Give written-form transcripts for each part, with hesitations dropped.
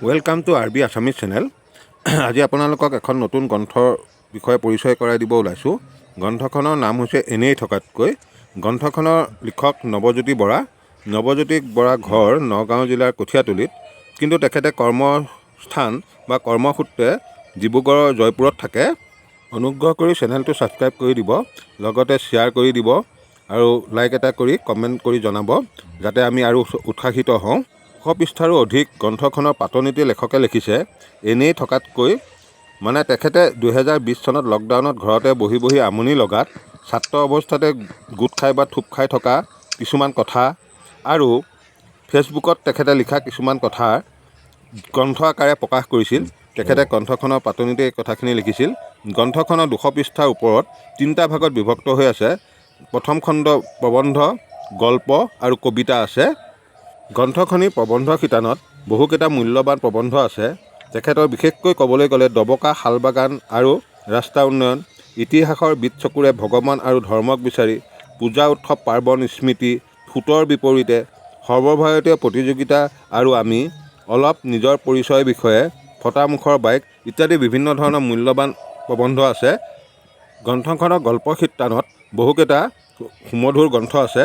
Welcome to R B Assamese channel. আজি আপোনালোকক এখন নতুন গ্ৰন্থৰ বিষয়ে পৰিচয় কৰাই দিব ওলাইছোঁ। গ্ৰন্থখনৰ নাম হৈছে এনেই থকাতকৈ। গ্ৰন্থখনৰ লিখক নৱজ্যোতি বৰা। নৱজ্যোতি বৰা ঘৰ নগাঁও জিলাৰ কঠীয়াতলিত, কিন্তু তেখেতে কৰ্মস্থান বা কৰ্মসূত্ৰে ডিব্ৰুগড়ৰ জয়পুৰত থাকে। অনুগ্ৰহ কৰি চেনেলটো ছাবস্ক্ৰাইব কৰি দিব, লগতে শ্বেয়াৰ কৰি দিব আৰু লাইক এটা কৰি কমেণ্ট কৰি জনাব, যাতে আমি আৰু উৎসাহিত হওঁ। 100 পৃষ্ঠাৰো অধিক গ্ৰন্থখনৰ পাতনিতে লেখকে লিখিছে, এনেই থকাতকৈ, মানে তেখেতে 2020 চনত লকডাউনত ঘৰতে বহি বহি আমনি লগাত ছাত্ৰ অৱস্থাতে গোট খাই বা থোপ খাই থকা কিছুমান কথা আৰু ফেচবুকত তেখেতে লিখা কিছুমান কথা গ্ৰন্থ আকাৰে প্ৰকাশ কৰিছিল। তেখেতে গ্ৰন্থখনৰ পাতনিতে এই কথাখিনি লিখিছিল। গ্ৰন্থখনৰ 200 পৃষ্ঠাৰ ওপৰত তিনিটা ভাগত বিভক্ত হৈ আছে। প্ৰথম খণ্ড প্ৰবন্ধ, গল্প আৰু কবিতা আছে। গ্ৰন্থখনিৰ প্ৰবন্ধ শিতানত বহুকেইটা মূল্যৱান প্ৰবন্ধ আছে। তেখেতৰ বিশেষকৈ ক'বলৈ গ'লে ডবকা শালবাগান আৰু ৰাস্তা উন্নয়ন, ইতিহাসৰ বিদ চকুৰে ভগৱান আৰু ধৰ্মক বিচাৰি, পূজা উৎসৱ পাৰ্বণ স্মৃতি, সোঁতৰ বিপৰীতে, সৰ্বভাৰতীয় প্ৰতিযোগিতা আৰু আমি, অলপ নিজৰ পৰিচয়ৰ বিষয়ে, ফটামুখৰ বাইক ইত্যাদি বিভিন্ন ধৰণৰ মূল্যৱান প্ৰবন্ধ আছে। গ্ৰন্থখনৰ গল্প শিতানত বহুকেইটা সুমধুৰ গ্ৰন্থ আছে।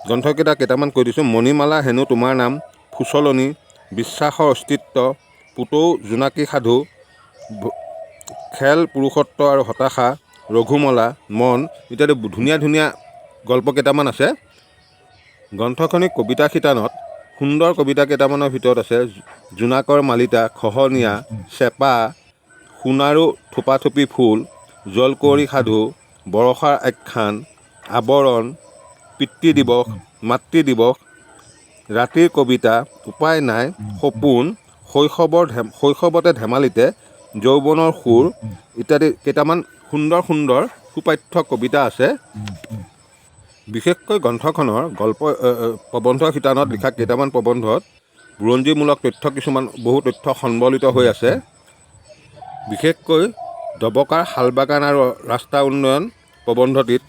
গ্ৰন্থকেইটা কেইটামান কৈ দিছোঁ: মণিমালা হেনো তোমাৰ নাম, ফুচলনি, বিশ্বাসৰ অস্তিত্ব, পুতৌ জোনাকী সাধু, খেল পুৰুষত্ব আৰু হতাশা, ৰঘুমলা, মন ইত্যাদি ধুনীয়া ধুনীয়া গল্প কেইটামান আছে। গ্ৰন্থখনি কবিতা শিতানত সুন্দৰ কবিতা কেইটামানৰ ভিতৰত আছে জোনাকৰ মালিতা, খহনীয়া, চেপা, সোণাৰু থোপাথোপি ফুল, জলকুঁৱৰী সাধু, বৰষাৰ আখ্যান, আৱৰণ, পিতৃ দিৱস, মাতৃ দিৱস, ৰাতিৰ কবিতা, উপায় নাই, সপোন, শৈশৱতে ধেমালিতে, যৌৱনৰ সুৰ ইত্যাদি কেইটামান সুন্দৰ সুন্দৰ সুপাঠ্য কবিতা আছে। বিশেষকৈ গ্ৰন্থখনৰ গল্প প্ৰবন্ধ শিতানত লিখা কেইটামান প্ৰবন্ধত বুৰঞ্জীমূলক তথ্য কিছুমান, বহু তথ্য সম্বলিত হৈ আছে। বিশেষকৈ ডবকাৰ শালবাগান আৰু ৰাস্তা উন্নয়ন প্ৰবন্ধটিত।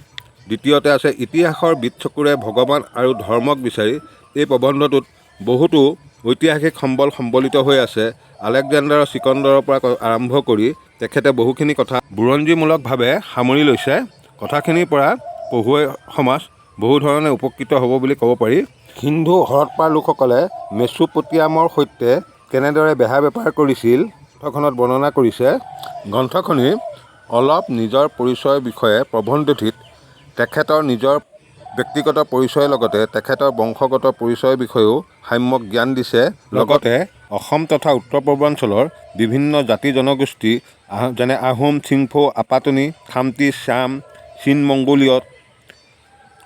দ্বিতীয়তে আছে ইতিহাসৰ বিদ চকুৰে ভগৱান আৰু ধৰ্মক বিচাৰি। এই প্ৰবন্ধটোত বহুতো ঐতিহাসিক সম্বল সম্বলিত হৈ আছে। আলেকজেণ্ডাৰৰ চিকন্দৰৰ পৰা আৰম্ভ কৰি তেখেতে বহুখিনি কথা বুৰঞ্জীমূলকভাৱে সামৰি লৈছে। কথাখিনিৰ পৰা পঢ়ুৱৈ সমাজ বহু ধৰণে উপকৃত হ'ব বুলি ক'ব পাৰি। সিন্ধু হৰপ্পাৰ লোকসকলে মেচোপটিয়ামৰ সৈতে কেনেদৰে বেহা বেপাৰ কৰিছিল, গ্ৰন্থখনত বৰ্ণনা কৰিছে। গ্ৰন্থখনিৰ অলপ নিজৰ পৰিচয়ৰ বিষয়ে প্ৰবন্ধটিত তেখেতৰ নিজৰ ব্যক্তিগত পৰিচয়ৰ লগতে তেখেতৰ বংশগত পৰিচয়ৰ বিষয়েও সাম্যক জ্ঞান দিছে। লগতে অসম তথা উত্তৰ পূৰ্বাঞ্চলৰ বিভিন্ন জাতি জনগোষ্ঠী, যেনে আহোম, চিংফৌ, আপাতনি, খামতি, শ্যাম, চীন মংগোলীয়,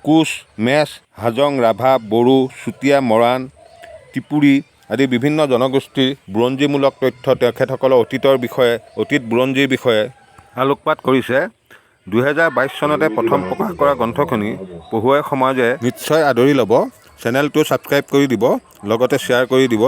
কোচ, মেচ, হাজং, ৰাভা, বড়ো, চুতীয়া, মৰাণ, ত্ৰিপুৰী আদি বিভিন্ন জনগোষ্ঠীৰ বুৰঞ্জীমূলক তথ্য, তেখেতসকলৰ অতীতৰ বিষয়ে, অতীত বুৰঞ্জীৰ বিষয়ে আলোকপাত কৰিছে। 2022 চনতে প্ৰথম প্ৰকাশ কৰা গ্ৰন্থখনি পঢ়ুৱৈ সমাজে নিশ্চয় আদৰি ল'ব। চেনেলটো ছাবস্ক্ৰাইব কৰি দিব, লগতে শ্বেয়াৰ কৰি দিব।